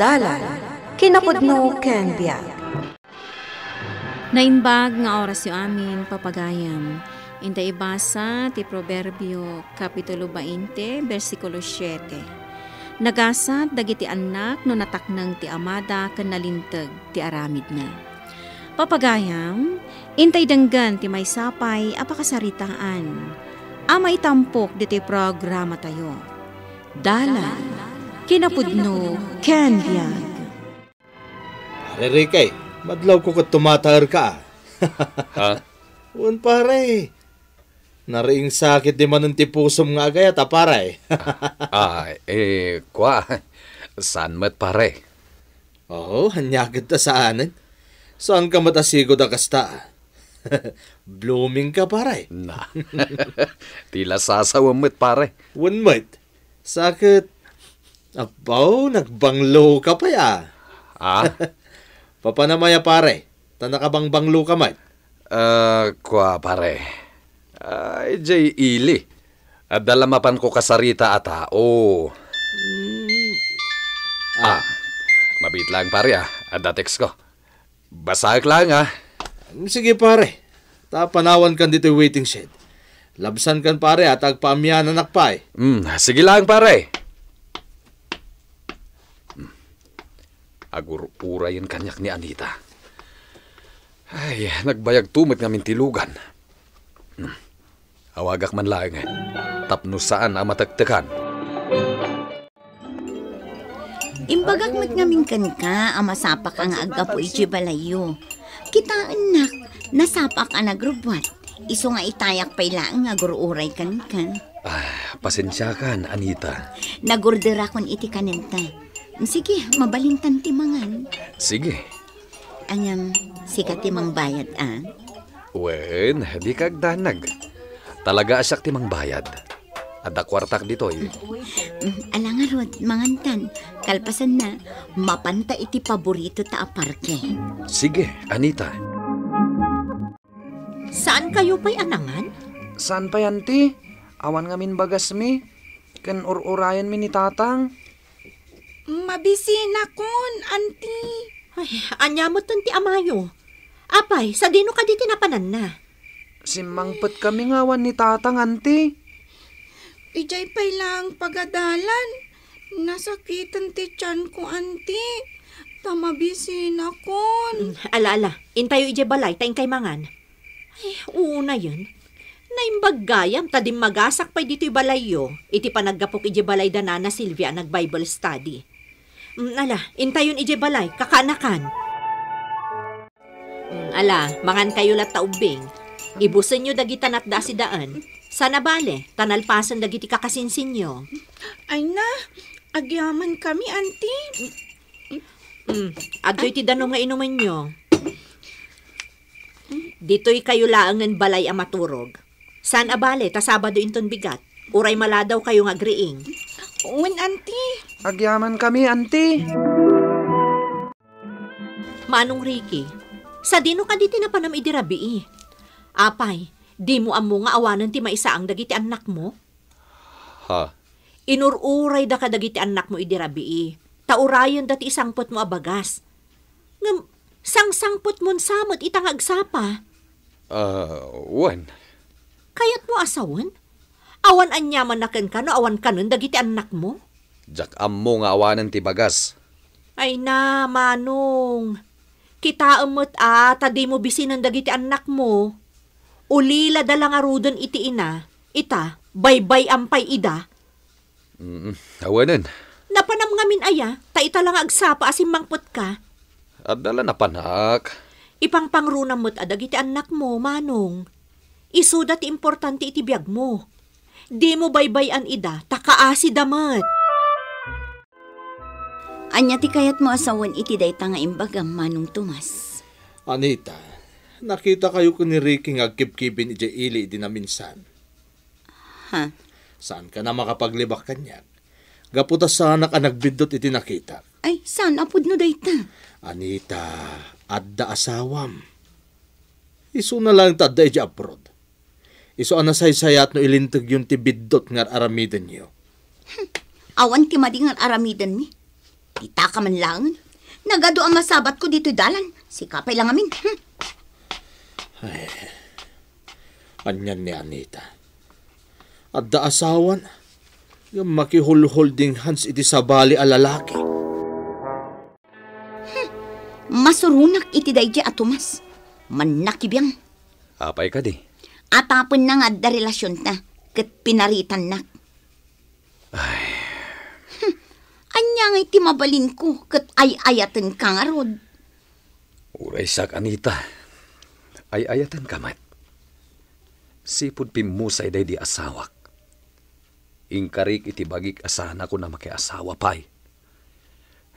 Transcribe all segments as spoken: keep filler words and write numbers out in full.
Dalan, kinapudno ken biag. Naimbag nga orasyo amin, papagayam. Inta ibasa ti Proverbio, Kapitulo twenty, bersikulo siete. Nagasat dagiti annak no natakneng ti amada ken nalinteg ti aramidna. Papagayam, intay denggen ti maysa pay a pakasaritaan a maitampok ditoy programatayo. Dalan, kinapudno, ken biag. Pare Ricky, madlawko ket tumataerka, a. Ha? Wen, pare. Nariingsakit dimanen ti pusom nga agayat, a, pare. Ah, eh, kua, saan met, pare? Oo, ania ket ta saanen. Saanka met a sigud a kasta. Blooming ka, pare. Na. Ti la sasawem met, pare. Wen met. Sa ket, apo, nagbanglo ka pay, a. Ah? Papanam aya, pare? Ta nakabangbanglo ka met. Ah, kua, pare. Ah, idiay ili. Adda la mapanko kasarita a tao. Mm. Ah, mabiit laeng, pare, a. Adda text ko. Basaek laeng, a. Sige, pare. Ta panawankan ditoy waiting shed. Labsankan, pare, a ta agpaamiananak pay. Mm, sige laeng, pare. Mm. Agur-urayen kaniak ni Anita. Ay, nagbayagto met ngamin ti lugan. Mm. Awagak man laeng, tapno saan a matektekan. Imbagak met ngamin kenka a masapaka nga aggapu idiay balayyo. Kitaennak, nasapak a nagrubbuat. Isu nga itayak pay laeng nga agur-uray kenka. Ah, pasensiakan, Anita. Nagorderakon iti kanenta. Sige, mabalintan ti mangan. Sige. Ngem, sika ti mangbayad, a? Wen, dika agdanag. Talaga a siak ti mangbayad. Adda kuartak ditoy. Mm, ala ngarud, mangantan. Kalpasanna, mapanta iti paboritota a parke. Sige, Anita. Saankayo pay a nangan? Saan pay, anti? Awan ngamin bagasmi. Ken ur-urayenmi ni tatang. Mabisinakon, anti. Ay, ania metten ti amayo? Apay, sadino kadi ti napananna? Simmangpetkami nga awan ni tatang, anti. Idiay pay laeng pagadalan. Nasakiten ti tianko, anti. Ta mabisinakon. Mm, ala, ala. Intayo idiay balay, ta inkay mangan. Ay, unayen. Naimbag gayam ta dimmagasak pay ditoy balayyo iti panaggapok idiay balay da Nana Silvia a nag-Bible study. Mm, ala, intayon idiay balay, kakaanakan. Mm, ala, mangankayo latta ubbing. Ibusenyo dagita natda a sidaen. Saan a bale, ta nalpasen dagiti kakasinsinyo. Ay na, agyamankami, anti. Mm, adtoy ti danum nga inumenyo. Ditoykayo laengen balay a maturog. Saan a bale, ta Sabado inton bigat. Uray maladawkayo nga agriing. Wen, anti. Agyamankami, anti. Manong Ricky, sadino kadi ti napanam idi rabii? Apay, dimo ammo nga awanen ti maisaang dagiti annakmo? Ha? Inur-urayda kadagiti annakmo idi rabii, ta urayenda ti isangpetmo a bagas. Ngem, sangsangpetmon sa met ita nga agsapa. Ah, wen. Kayatmo a sawen? Awan aniamanna kenka no awan kanen dagiti annakmo? Diak ammo nga awanen ti bagas. Ay na, Manong. Kitaem met a, ta dimo bisinen dagiti annakmo. Ulilada la ngaruden iti ina, ita, baybay-am pay ida. Mm, awenen. Napanam ngamin aya, ta ita la nga agsapa a simmangpetka. Adda la napanak. Ipangpangrunam met a dagiti annakmo, Manong. Isuda ti importante iti biagmo. Dimo baybay-an ida, ta kaasida met. Ania ti kayatmo a sawen iti dayta nga imbagam, Manong Tomas? Anita, nakitakayo ken ni Ricky nga agkibkibin idiay ili idi naminsan. Ha? Saankan a makapaglibak kaniak. Gapu ta saanak a nagbiddut iti nakitak. Ay, saan a pudno dayta? Anita, adda asawam. Isuna laeng ta adda idiay abroad. Isu a nasaysayat no ilintegyon ti biddut nga ar-aramidenyo. Awan ti madi nga ar-aramidenmi. Itaka man laeng. Nagadu a masabatko ditoy dalan. Sika pay la ngamin. Hmm. Ay, anian ni Anita? Adda asawan, ngem makihulholding hans iti sabali a lalaki. Masuronak iti daydiay a Tomas. Mannakibiang. Apay kadi? Atapenna nga adda relasionta, ket pinaritannak. Ay. Hmm. Ania ngay ti mabalinko ket ay-ayatenka ngarud? Uray siak, Anita. Ay-ayatenka met. Sipud pimmusay daydi asawak. Inkarik iti bagik a saanakon a makiasawa pay.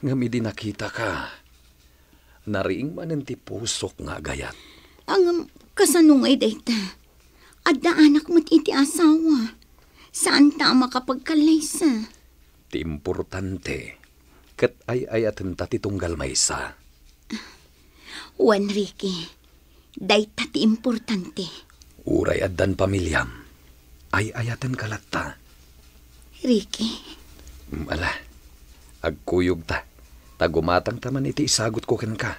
Ngem idi nakitaka, nariing manen ti pusok nga agayat. Ngem, kasano ngay dayta? Adda anak met iti asawa. Saanta a makapagkallaysa. Ti importante, ket ay-ayatenta ti tunggal maysa. Wen, Ricky, dayta ti importante. Uray addan pamiliam, ay-ayatenka latta. Ricky. Mm, ala, agkuyogta, ta gumatangta man iti isagutko kenka.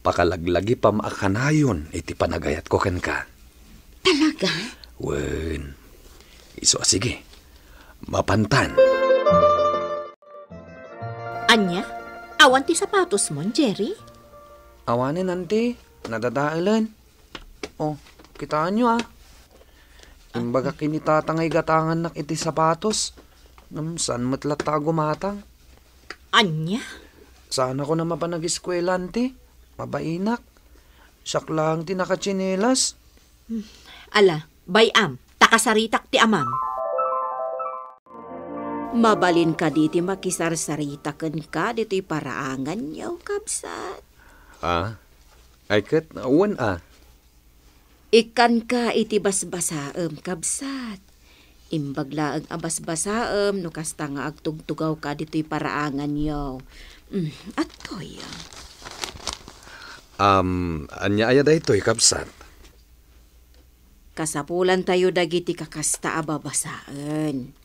Pakalaglagipam a kanayon iti panagayatko kenka. Talaga? Wen. Isu a sige. Mapantan. Ania? Awan ti sapatosmon, Jerry? Awanen, anti. Nadadaelen. Oh, kitaenyo, a. Imbagak ken ni tata nga igatangannak iti sapatos. Ngem saan met latta a gumatang. Ania? Saanakon a mapan agiskuela, anti. Mabainak. Siak laeng ti nakatsinelas. Hmm. Ala, bay-am, ta kasaritak ti amam. Mabalin kadi ti makisarsarita kenka ditoy paraanganyo, kabsat? Ah? Ay ket, wen a. Ikkanka iti basbasaem, kabsat. Imbag laeng a basbasaem no kasta nga agtugtugawka ditoy paraanganyo. Mm, atoy. Am, ania aya daytoy, kabsat? Kasapulantayo dagiti kakasta a babasaen.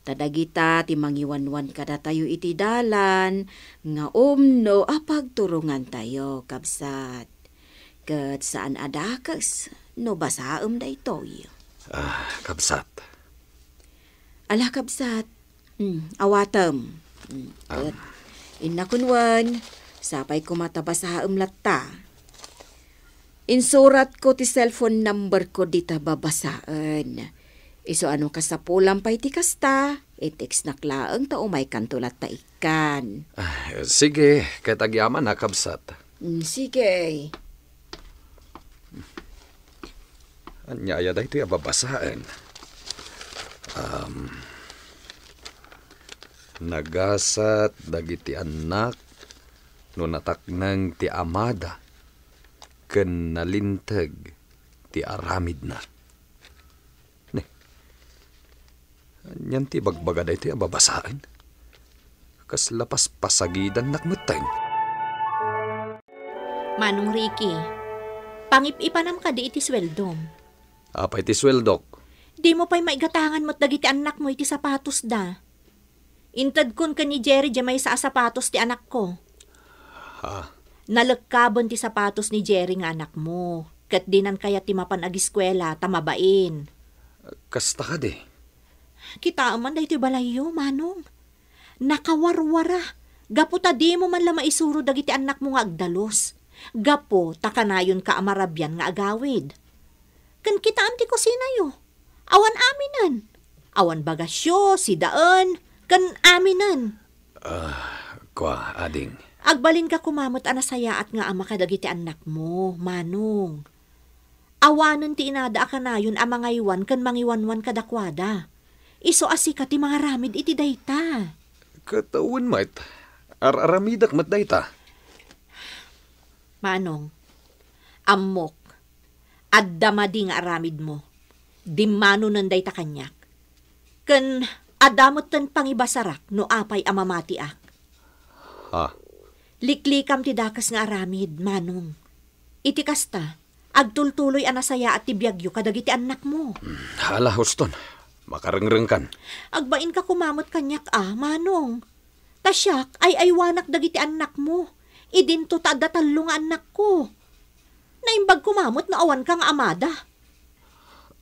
Ta dagita ti mangiwanwan kadatayo iti dalan nga umno a pagturongantayo, kabsat. Ket saan a dakes no basaem daytoy. Ah, kabsat. Ala, kabsat. Mm, awatem. Mm, ah. Ket innak wen, sapay koma ta basaem latta. Insuratko ti cellphone numberko dita babasaen. Isu a no kasapulam pay ti kasta, i-textnak laeng ta umaykanto latta ikkan. Ah, sige, ket agyamanak, kabsat. Mm, sige. Ania aya daytoy a babasaen? Um, nagasat dagiti annak no natakneng ti amada ken nalinteg ti aramidna. Ne, anian ti ibagbaga daytoy a babasaen? Kasla paspasagidannak metten. Manong Ricky, pangip-ipanam kadi iti sueldom. Apay ti sueldok? Dimo pay maigatangan met dagiti annakmo iti sapatosda. Intedkon ken ni Jerry diay maysa a sapatos ti anakko. Ha? Nalekkaben ti sapatos ni Jerry nga anakmo, ket dinan kayat ti mapan agiskuela ta mabain. Kasta kadi? Kitaem man daytoy balayyo, Manong. Nakawarwara, gapu ta dimo man la maisuro dagiti annakmo nga agdalus. Gapu ta kanayonka a marabian nga agawid. Ken kitaem ti kusinayo. Awan aminen. Awan bagasyo, sidaen, ken aminen. Ah, kua, ading. Agbalinka koma met a nasayaat nga ama kadagiti annakmo, Manong. Awanen ti inada a kanayon a mangaywan ken mangiwanwan kadakuada. Isu a sika ti mangaramid iti dayta. Ket wen met, ar-aramidek met dayta. Manong, ammok, adda madi nga aramidmo. Dimmanonen dayta kaniak. Ken adda metten pangibasarak no apay a mamatiak. Ha? Liklikam ti dakes nga aramid, Manong. Iti kasta, agtultuloy a nasayaat ti biagyo kadagiti annakmo. Hmm, hala, huston. Makarengrengkan. Agbainka koma met kaniak a, Manong. Ta siak, ay-aywanak dagiti annakmo. Idinto ta adda tallo nga annakko. Naimbag koma met no awanka nga amada.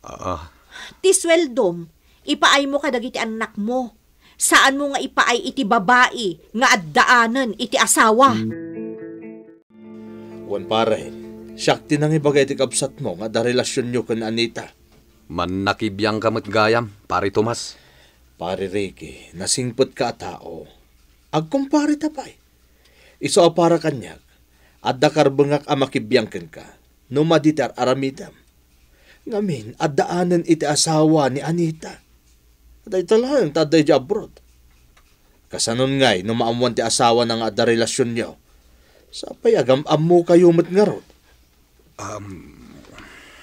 Ah. Ti sueldom, ipaaymo kadagiti annakmo. Saanmo nga ipaay iti babai nga addaanen iti asawa. Wen, pare, siak ti nangibaga iti kabsatmo nga adda relasionyo ken Anita. Mannakibiangka met gayam, Pare Tomas. Pare Ricky, nasingpetka a tao. Agkumpareta pay. Isu a para kaniak, adda karbengak a makibiang kenka no madi ti ar-aramidem. Ngamin, addaanen iti asawa ni Anita. Dayta laeng ta adda idiay abroad. Kasanon ngay no maammuan ti asawana nga adda relasionyo? Sapay agam-ammokayo met ngarud. Am,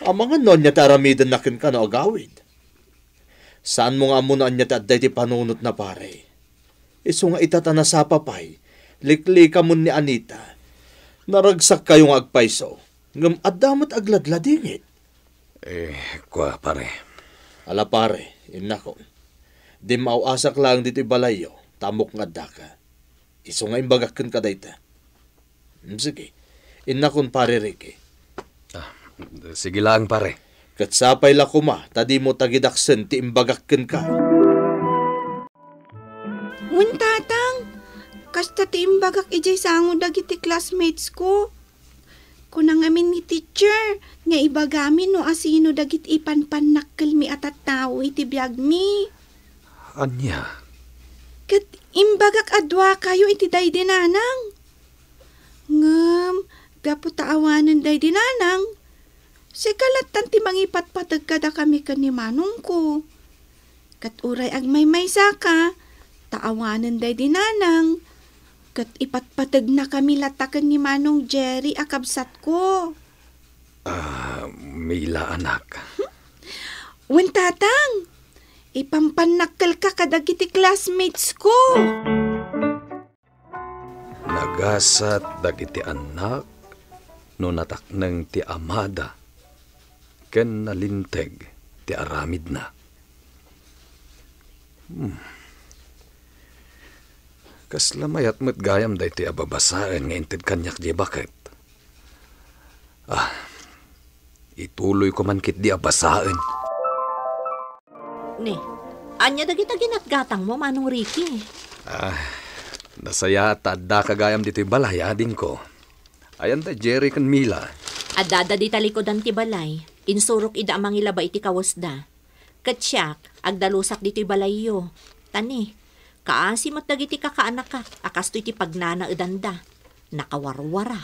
Amangan no ania ti aramidenna kenka no agawid. Saanmo nga ammo no ania ti adda iti panunotna, pare. Isu nga ita ta nasapa pay, liklikamon ni Anita. Naragsakkayo nga agpayso, ngem adda met agladladingit. Eh, kua, pare. Ala, pare, innakon. Dimmaw-asak laeng ditoy balayyo, ta ammok nga addaka. Isu nga imbagak kenka dayta. Mm, sige. Innakon, Pare Ricky. Ah, sige laeng, pare. Ket sapay la koma ta dimo tagidaksen ti imbagak kenka. Wen, Tatang, kasta ti imbagak idiay sango dagiti classmates ko. Kuna ngamin ni teacher nga ibagami no asino dagiti ipanpannakkelmi a tattao iti biagmi. Ania? Ket imbagak a duakayo iti daydi nanang. Ngem, gapu ta awanen daydi nanang, sika lattan ti mangipatpateg kadakami ken ni manongko. Ket uray agmaymaysaka, ta awanen daydi nanang, ket ipatpategnakami latta ken ni Manong Jerry a kabsatko. Ah, Mila, anak. Wen, Tatang, ipampannakkelka kadagiti classmates ko. Nagasat dagiti annak no natakneng ti amada ken nalinteg ti aramidna. Hmm. Kasla mayat met gayam daytoy a babasaen nga inted kaniak diay baket. Ah, ituloyko man ketdi a basaen. Ne, ania dagita ginatgatangmo, Manong Ricky? Ah, nasayaat ta addaka gayam ditoy balay, adingko. Ayan da Jerry ken Mila. Addada dita likudan ti balay. Insurok ida a mangilaba iti kawesda. Ket siak, agdalusak ditoy balayyo. Ta ne, kaasi met dagiti kakaanakak a kastoy ti pagnanaedanda. Nakawarwara.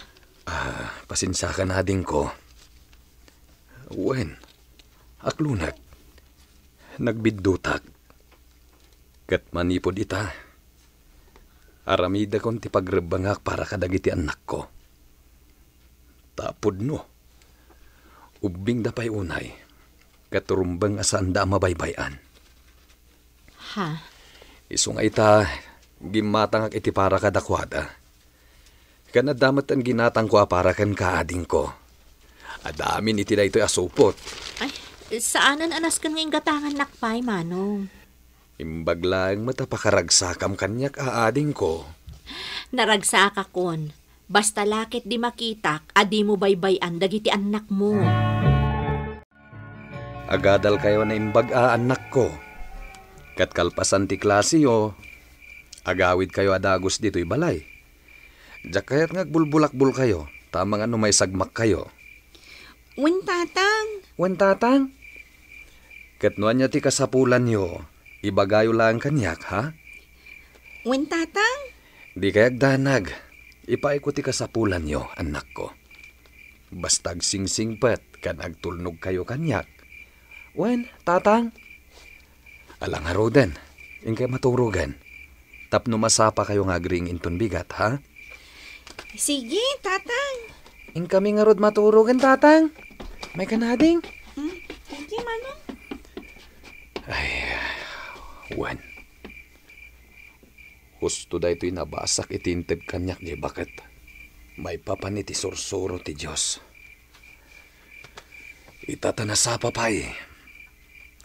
Ah, pasensiakan, adingko. Wen, aklonek. Nagbiddutak. Ket manipud ita, aramidakon ti pagrebbengak para kadagiti annakko. Ta pudno, ubbingda pay unay, ket rumbeng a saanda a mabaybay-an. Ha? Isu nga ita, gimmatangak iti para kadakuada. Ken adda met ti ginatangko a para kenka, adingko. Adda amin iti daytoy a supot. Ay, saanen a nasken nga inggatangannak pay, Manong. Imbag laeng met a pakaragsakam kaniak a adingko. Naragsakakon. Basta la ketdi makitak a dimo baybay-an dagiti annakmo. Agadalkayo a naimbag a annakko. Ket kalpasan ti klaseyo, agawidkayo a dagus ditoy balay. Diak kayat nga agbulbulakbolkayo, ta amangan no maisagmakkayo. Wen, Tatang. Wen, Tatang? Ket no ania ti kasapulanyo, ibagayo laeng kaniak, ha? Wen, Tatang? Dikay agdanag. Ipaayko ti kasapulanyo, annakko. Basta agsingsingpet ken agtulnogkayo kaniak. Wen, Tatang? Ala ngaruden, inkay maturogen. Tapno masapakayo nga agriing inton bigat, ha? Sige, Tatang. Inkami ngarud maturogen, Tatang. Mayka, ading? Hmm, sige, Manong. Ay, wen. Husto daytoy nabasak iti inted kaniak diay baket. Maipapan iti sursuro ti Dios. Ita ta nasapa pay,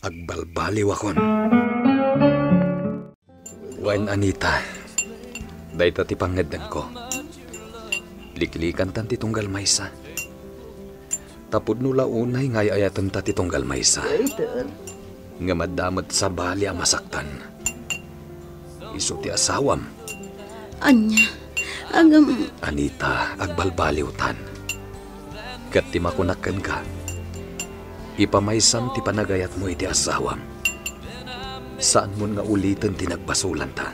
agbalbaliwakon. Wen, Anita, Dayta ti pangngeddengko. Liklikantan ti tunggal maysa. Ta pudno la unay nga ay-ayatemta ti tunggal maysa. Later. Ngem adda met sabali a masaktan. Isu ti asawam. Ania? Ngem Anita, agbalbaliwtan. Ket ti makunak kenka, ipamaysam ti panagayatmo iti asawam. Saanmon nga uliten ti nagbasolanta.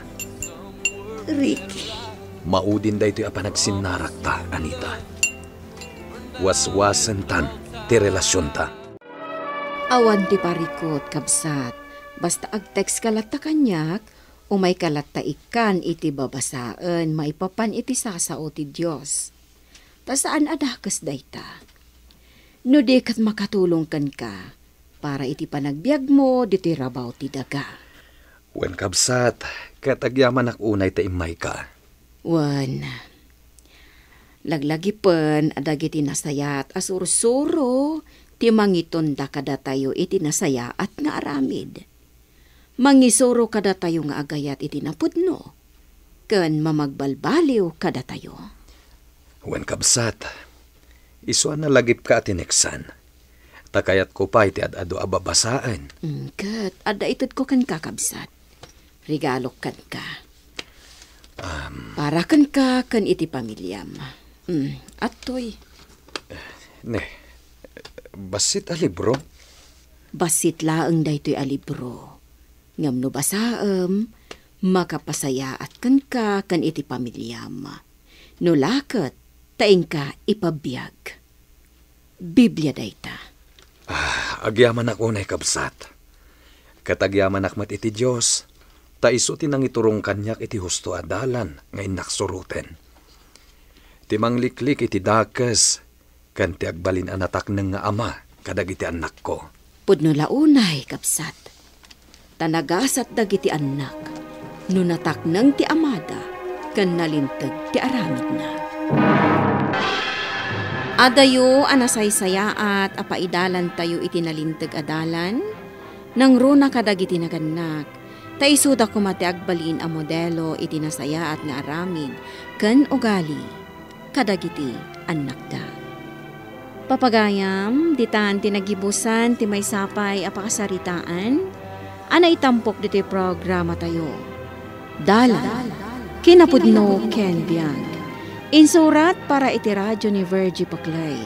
Ricky. Maudin daytoy a panagsinnarakta, Anita. Waswasentan ti relasionta. Awan ti parikut, kabsat. Basta agtext ka latta kaniak, umayka latta ikkan iti babasaen maipapan iti sasao ti Dios. Ta saan a dakes dayta. No di ket makatulong kenka para iti panagbiagmo ditoy rabaw ti daga. Wen, kabsat, ket agyamanak unay ta immayka. Wen, laglagipen a dagiti nasayaat a sursuro ti mangitonda kadatayo iti nasayaat nga aramid. Mangisuro kadatayo nga agayat iti napudno, ken mamagbalbaliw kadatayo. Wen, kabsat, isu a nalagipka a tineksan. Ta kayatko pay ti ad-adu a babasaen. Mm, ket adda itedko kenka, kabsat. Regalok kenka. Am. Para kenka ken iti pamiliam. Mm, adtoy. Ne, bassit a libro? Bassit laeng daytoy a libro. Ngem no basaem, makapasayaat kenka ken iti pamiliam. No la ket, ta inka ipabiag. Biblia dayta. Ah, agyamanak unay, kabsat. Ket agyamanak met iti Dios, ta isu ti nangiturong kaniak iti husto a dalan nga innak suroten. Ti mangliklik iti dakes, ken ti agbalin a natakneng nga ama kadagiti annakko. Pudno la unay, kabsat. Ta nagasat dagiti annak no natakneng ti amada ken nalinteg ti aramidna. Adayo a nasaysayaat a paidalantayo iti nalinteg a dalan, nangruna kadagiti nagannak, ta isuda koma ti agbalin a modelo iti nasayaat nga aramid ken ugali kadagiti annakda. Papagayam, ditan ti nagibusan ti maysa pay a pakasaritaan a naitampok ditoy programatayo. Dalan, kinapudno ken biag. Insurat para iti radyo ni Virgie Paclay.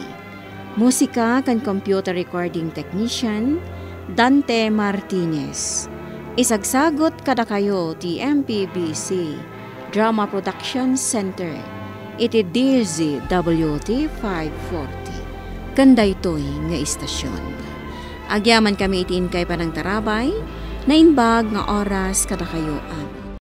Musika ken computer recording technician, Dante Martinez. Isagsagut kadakayo ti M P B C Drama Production Center iti D Z W T five forty ken daytoy nga istasion. Agyamankami iti inkay panangtarabay, naimbag nga oras kadakayo amin.